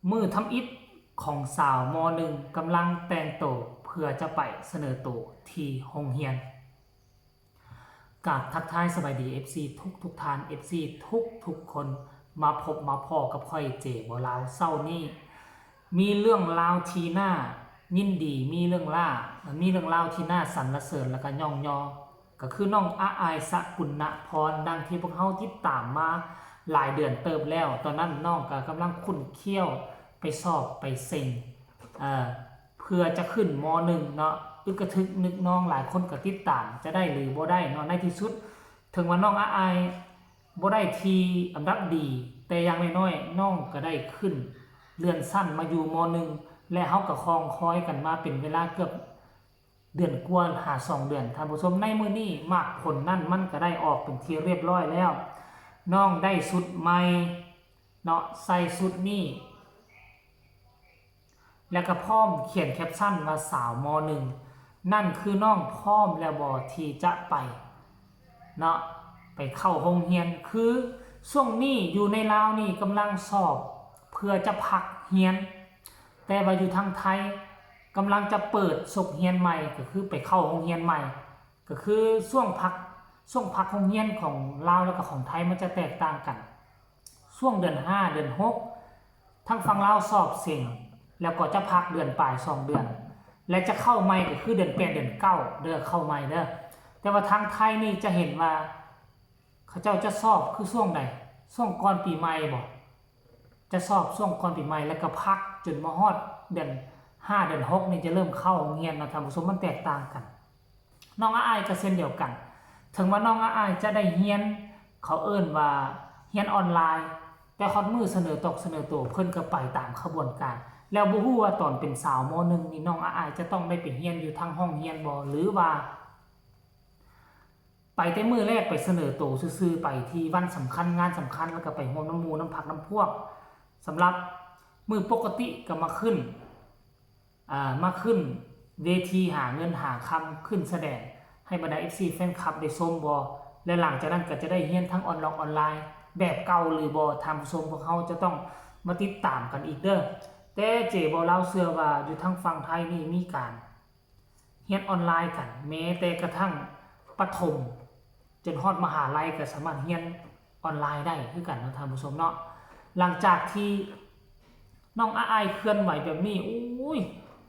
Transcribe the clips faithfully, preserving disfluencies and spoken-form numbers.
มื้อทำอิฐของสาวม.หนึ่ง กำลังแต่งโตเพื่อจะไปเสนอโตที่โรงเรียน กราบทักทายสบายดี เอฟซี ทุกทุกท่าน เอฟซี ทุกทุกคน มาพบมาพ้อกับข้อยเจบ่าวลาวเช้านี้ มีเรื่องราวที่น่ายินดี มีเรื่องล่า มีเรื่องราวที่น่าสรรเสริญแล้วก็ย่องยอ ก็คือน้องอาอายสกุณณพร ดังที่พวกเฮาติดตามมาหลายเดือนเติบแล้ว ตอนนั้นน้องก็กำลังคุ้นเคี้ยวไปสอบไปเซ็น เอ่อ เพื่อจะขึ้น ม.หนึ่ง เนาะ อึกกระทึกนึกนอง หลายคนก็ติดตาม จะได้หรือบ่ได้เนาะ ในที่สุด ถึงว่าน้องอาอายบ่ได้ที่อันดับดี แต่อย่างน้อยๆ น้องก็ได้ขึ้นเลื่อนชั้นมาอยู่ ม.หนึ่ง และเฮาก็คองคอยกันมาเป็นเวลาเกือบเดือนกว่าหาสองเดือน ท่านผู้ชม ในมื้อนี้หมากผลนั่นมันก็ได้ออกเป็นที่เรียบร้อยแล้ว น้องได้ชุดใหม่เนาะ ใส่ชุดนี้ แล้วก็พร้อมเขียนแคปชั่นว่าสาว ม.หนึ่ง นั่นคือน้องพร้อมแล้วบ่ที่จะไปเนาะ ไปเข้าโรงเรียน คือช่วงนี้อยู่ในลาวนี่กำลังสอบเพื่อจะพักเรียน แต่ว่าอยู่ทางไทยกำลังจะเปิดสกเรียนใหม่ ก็คือไปเข้าโรงเรียนใหม่ ก็คือช่วงพัก ช่วงพักโรงเรียนของลาวแล้วก็ของไทยมันจะแตกต่างกัน ช่วงเดือนห้า เดือนหก ทางฝั่งลาวสอบเสร็จ แล้วก็จะพักเดือนปลายสองเดือน และจะเข้าใหม่ก็คือเดือนแปด เดือนเก้า เด้อ เข้าใหม่เด้อ แต่ว่าทางไทยนี่จะเห็นว่า เขาเจ้าจะสอบคือช่วงใด ช่วงก่อนปีใหม่บ่ จะสอบช่วงก่อนปีใหม่ แล้วก็พักจนมาฮอดเดือนห้า เดือนหก นี่จะเริ่มเข้าโรงเรียนเนาะ ท่านผู้ชม มันแตกต่างกัน น้องอาอายก็เช่นเดียวกัน ถึงว่าน้องอาอายจะได้เรียน เขาเอิ้นว่าเรียนออนไลน์ แต่ฮอดมื้อเสนอตกเสนอโต เพิ่นก็ไปตามขบวนการ แล้วบ่ฮู้ว่าตอนเป็นสาว ม.หนึ่ง นี่น้องอาอายจะต้องได้ไปเรียนอยู่ทางห้องเรียนบ่ หรือว่า ไปแต่มื้อแรกไปเสนอโตซื่อๆ ไปที่วันสำคัญงานสำคัญ แล้วก็ไปร่วมนำหมู่นำพรรคนำพวก สำหรับมื้อปกติก็มาขึ้น อ่า มาขึ้นเวทีหาเงินหาคำ ขึ้นแสดงให้บรรดา เอฟซี แฟนคลับได้ชมบ่ และหลังจากนั้นก็จะได้เรียนทางออนลอกออนไลน์แบบเก่าหรือบ่ ท่านผู้ชม พวกเฮาจะต้องมาติดตามกันอีกเด้อ แต่เจบ่าวลาวเชื่อว่าอยู่ทางฝั่งไทยนี่มีการ เรียนออนไลน์กัน แม้แต่กระทั่งประถม จนฮอดมหาลัยก็สามารถเรียนออนไลน์ได้คือกันเนาะ ท่านผู้ชมเนาะ หลังจากที่น้องอาอายเคลื่อนไหวแบบนี้ โอ้ย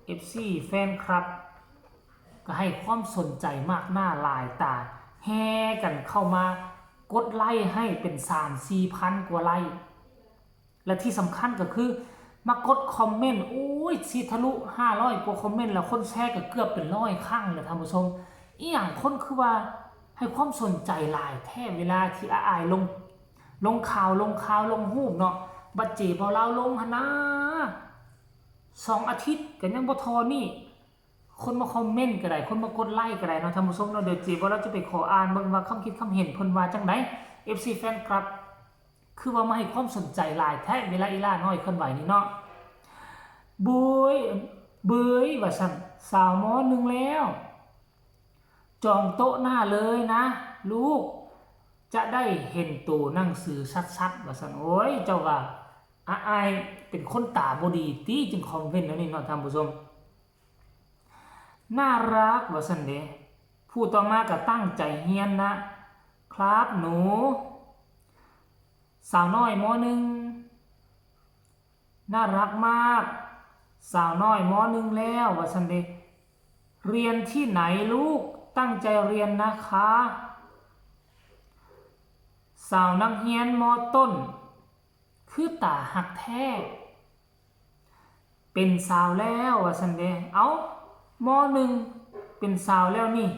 เอฟซี แฟนคลับ ก็ให้ความสนใจมากหน้าหลายตา แห่กันเข้ามากดไลค์ให้เป็นสามสี่พันกว่าไลค์ และที่สำคัญก็คือมากดคอมเมนต์ โอ้ย สิทะลุห้าร้อยกว่าคอมเมนต์แล้ว คนแชร์ก็เกือบเป็นร้อยครั้งแล้ว ท่านผู้ชม อีหยังคนคือว่าให้ความสนใจหลายแท้ เวลาที่อาอายลง ลงข่าว ลงข่าว ลงรูปเนาะ บัดเจบ่าวลาวลงหั้นนะ สองอาทิตย์ก็ยังบ่เท่านี้ คนมาคอมเมนต์ก็ได้ คนมากดไลค์ก็ได้เนาะ ท่านผู้ชมเนาะ เดี๋ยวเจบ่าวลาวจะไปขออ่านเบิ่งว่าความคิดความเห็นเพิ่นว่าจั่งใด เอฟซี แฟนคลับ คือว่ามาให้ความสนใจหลายแท้ เวลาอีหล้าน้อยเคลื่อนไหวนี่เนาะ บุย บุย ว่าซั่น สาว ม.หนึ่ง แล้ว จองโต๊ะหน้าเลยนะ ลูก จะได้เห็นตัวหนังสือชัดๆ ว่าซั่น โอ้ย เจ้าว่า อาอายเป็นคนตาบ่ดีติ จึงคอมเมนต์แนวนี้เนาะ ท่านผู้ชม น่ารัก ว่าซั่นเด้ ผู้ต่อมาก็ตั้งใจเรียนนะ ครับหนู สาวน้อย ม.หนึ่ง น่ารักมาก สาวน้อย ม.หนึ่ง แล้ว ว่าซั่นเด้ เรียนที่ไหนลูก ตั้งใจเรียนนะคะ สาวนักเรียน ม.ต้น คือตาฮักแท้ เป็นสาวแล้ว ว่าซั่นเด้ เอ้า ม.หนึ่ง เป็นสาวแล้วนี่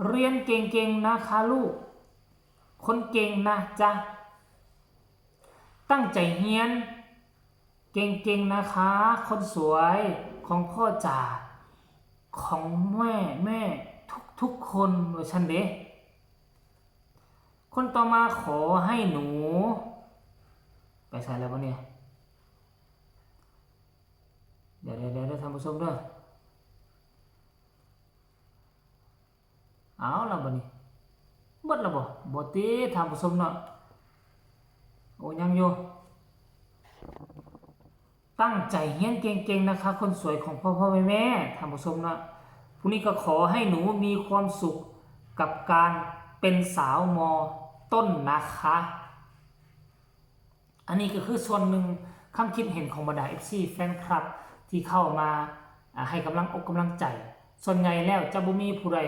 เรียนเก่งๆ นะคะลูก คนเก่งนะจ๊ะ ตั้งใจเรียน เก่งๆ นะคะ คนสวย ของพ่อจ๋า ของแม่ แม่ทุกๆ คน ว่าซั่นเด้ คนต่อมาขอให้หนู ไปใส่แล้วปะเนี่ย เดี๋ยวเดี๋ยวเดี๋ยวท่านผู้ชมเด้อ เอาละบัดนี้ เบิดแล้วบ่ บ่ติท่านผู้ชมเนาะ โอ้ ยังอยู่ ตั้งใจเรียนเก่งๆนะคะ คนสวยของพ่อพ่อแม่แม่ท่านผู้ชมเนาะ พรุ่งนี้ก็ขอให้หนูมีความสุขกับการเป็นสาวม.ต้นนะคะ อันนี้ก็คือส่วนหนึ่งความคิดเห็นของบรรดา เอฟซี แฟนคลับที่เข้ามาอ่าให้กำลังอกกำลังใจ ส่วนใหญ่แล้วจะบ่มีผู้ใด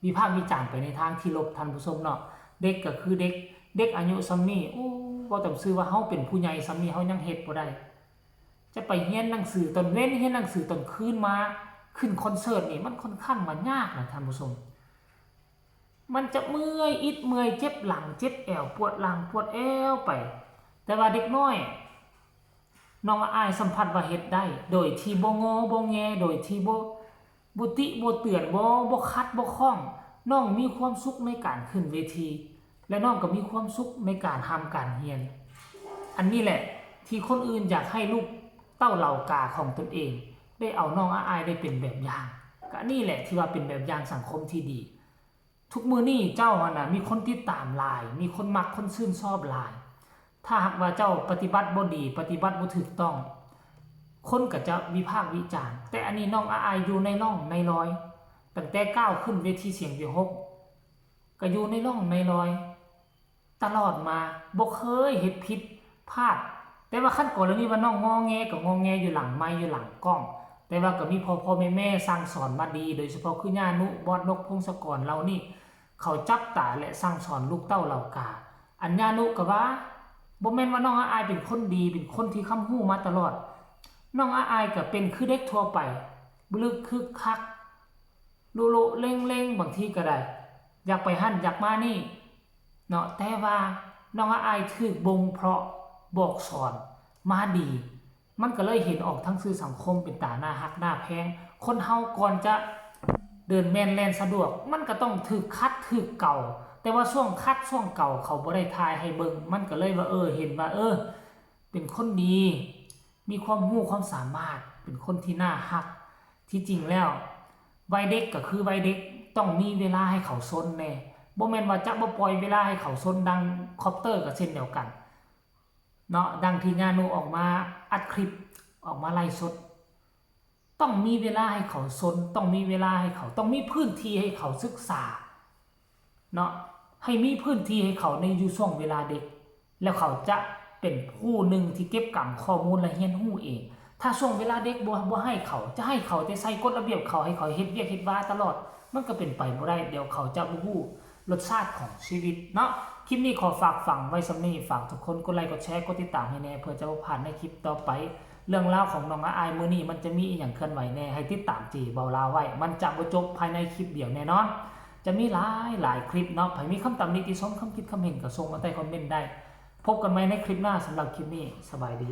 วิพากษ์วิจารณ์ไปในทางที่ลบท่านผู้ชมเนาะ เด็กก็คือเด็ก เด็กอายุส่ำนี้ โอ้ เว้าตามซื่อว่าเฮาเป็นผู้ใหญ่ส่ำนี้เฮายังเฮ็ดบ่ได้ จะไปเรียนหนังสือตอนเว็น เรียนหนังสือตอนคืนมา ขึ้นคอนเสิร์ตนี่มันค่อนข้างว่ายากนะท่านผู้ชม มันจะเมื่อยอิดเมื่อยเจ็บหลังเจ็บแอวปวดหลังปวดแอวไป แต่ว่าเด็กน้อย น้องอายสัมผัสว่าเฮ็ดได้ โดยที่บ่งอบ่แง โดยที่บ่บ่ติบ่เตือน บ่บ่ขัดบ่ข้อง น้องมีความสุขในการขึ้นเวที และน้องก็มีความสุขในการทำการเรียน อันนี้แหละที่คนอื่นอยากให้ลูกเต้าเหล่ากาของตนเอง ได้เอาน้องอายได้เป็นแบบอย่าง ก็นี่แหละที่ว่าเป็นแบบอย่างสังคมที่ดี ทุกมื้อนี้เจ้าหั่นน่ะมีคนติดตามหลาย มีคนมักคนชื่นชอบหลาย ถ้าหากว่าเจ้าปฏิบัติบ่ดี ปฏิบัติบ่ถูกต้อง คนก็จะวิพากษ์วิจารณ์ แต่อันนี้น้องอายอยู่ในร่องในรอย ตั้งแต่ก้าวขึ้นเวทีเสียงวิหก ก็อยู่ในร่องในรอย ตลอดมา บ่เคยเฮ็ดผิดพลาด แต่ว่าคันกรณีว่าน้องงอแงก็งอแงอยู่หลังไมค์อยู่หลังกล้อง แต่ว่าก็มีพ่อพ่อแม่แม่สั่งสอนมาดี โดยเฉพาะคือย่านุ บอสนก พงศกร เหล่านี้ เขาจับตาและสั่งสอนลูกเต้าเหล่ากา อันย่านุก็ว่า บ่แม่นว่าน้องอายเป็นคนดี เป็นคนที่ค้ำฮู้มาตลอด น้องอายก็เป็นคือเด็กทั่วไป บ่ลึกคึกคัก ลุลุเล่งเล่งบางทีก็ได้ อยากไปหั่นอยากมานี่ เนาะ แต่ว่าน้องอายถูกบ่มเพาะบอกสอนมาดี มันก็เลยเห็นออกทั้งสื่อสังคมเป็นตาน่าฮักน่าแพง คนเฮาก่อนจะเดินแม่นแล่นสะดวก มันก็ต้องถูกขัดถูกเกลา แต่ว่าช่วงขัดช่วงเกลาเขาบ่ได้ถ่ายให้เบิ่ง มันก็เลยว่า เออ เห็นว่า เออ เป็นคนดี มีความรู้ความสามารถ เป็นคนที่น่าฮัก ที่จริงแล้ว วัยเด็กก็คือวัยเด็ก ต้องมีเวลาให้เขาซนแน่ บ่แม่นว่าจะบ่ปล่อยเวลาให้เขาซน ดังคอปเตอร์ก็เช่นเดียวกัน เนาะ ดังที่ย่านุออกมาอัดคลิป ออกมาไลฟ์สด ต้องมีเวลาให้เขาซน ต้องมีเวลาให้เขา ต้องมีพื้นที่ให้เขาศึกษา เนาะ ให้มีพื้นที่ให้เขาในอยู่ช่วงเวลาเด็ก แล้วเขาจะเป็นผู้หนึ่งที่เก็บกำข้อมูลและเรียนรู้เอง ถ้าช่วงเวลาเด็กบ่ บ่ให้เขา จะให้เขาแต่ใส่กฎระเบียบเขา ให้เขาเฮ็ดเวียกเฮ็ดวาตลอด มันก็เป็นไปบ่ได้ เดี๋ยวเขาจะบ่รู้รสชาติของชีวิตเนาะ คลิปนี้ขอฝากฝังไว้ส่ำนี้ ฝากทุกคนกดไลค์กดแชร์กดติดตามให้แน่ เพื่อจะบ่พลาดในคลิปต่อไป เรื่องราวของน้องอายมื้อนี้มันจะมีอีหยังเคลื่อนไหวแน่ ให้ติดตามเจเบาลาวไว้ มันจะบ่จบภายในคลิปเดียวแน่นอน จะมีหลายหลายคลิปเนาะ ใผมีคำตำหนิติชม คำคิดคำเห็นก็ส่งมาใต้คอมเมนต์ได้ พบกันใหม่ในคลิปหน้า สำหรับคลิปนี้ สบายดี